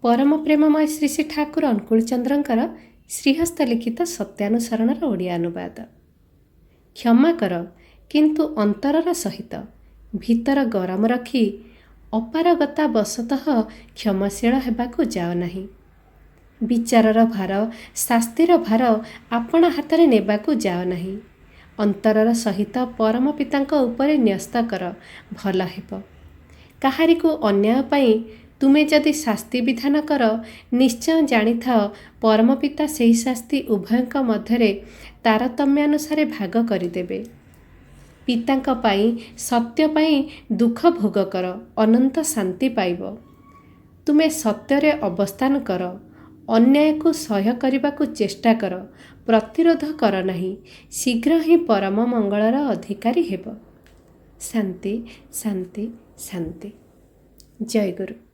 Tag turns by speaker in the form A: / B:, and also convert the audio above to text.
A: ପରମ ପ୍ରେମମୟ ଶ୍ରୀ ଶ୍ରୀ ଠାକୁର ଅନୁକୂଳ ଚନ୍ଦ୍ରଙ୍କର ଶ୍ରୀହସ୍ତ ଲିଖିତ ସତ୍ୟାନୁସରଣର ଓଡ଼ିଆ ଅନୁବାଦ। କ୍ଷମା କର, କିନ୍ତୁ ଅନ୍ତରର ସହିତ। ଭିତର ଗରମ ରଖି ଅପାରଗତା ବଶତଃ କ୍ଷମାଶୀଳ ହେବାକୁ ଯାଅ ନାହିଁ। ବିଚାରର ଭାର, ଶାସ୍ତିର ଭାର ଆପଣା ହାତରେ ନେବାକୁ ଯାଅ ନାହିଁ। ଅନ୍ତରର ସହିତ ପରମ ପିତାଙ୍କ ଉପରେ ନ୍ୟସ୍ତ କର, ଭଲ ହେବ। କାହାରିକୁ ଅନ୍ୟାୟ ପାଇଁ ତୁମେ ଯଦି ଶାସ୍ତି ବିଧାନ କର, ନିଶ୍ଚୟ ଜାଣିଥାଅ ପରମପିତା ସେହି ଶାସ୍ତି ଉଭୟଙ୍କ ମଧ୍ୟରେ ତାରତମ୍ୟାନୁସାରେ ଭାଗ କରିଦେବେ। ପିତାଙ୍କ ପାଇଁ, ସତ୍ୟ ପାଇଁ ଦୁଃଖ ଭୋଗ କର, ଅନନ୍ତ ଶାନ୍ତି ପାଇବ। ତୁମେ ସତ୍ୟରେ ଅବସ୍ଥାନ କର, ଅନ୍ୟାୟକୁ ସହ୍ୟ କରିବାକୁ ଚେଷ୍ଟା କର, ପ୍ରତିରୋଧ କର ନାହିଁ, ଶୀଘ୍ର ହିଁ ପରମ ମଙ୍ଗଳର ଅଧିକାରୀ ହେବ। ଶାନ୍ତି, ଶାନ୍ତି, ଶାନ୍ତି। ଜୟ ଗୁରୁ।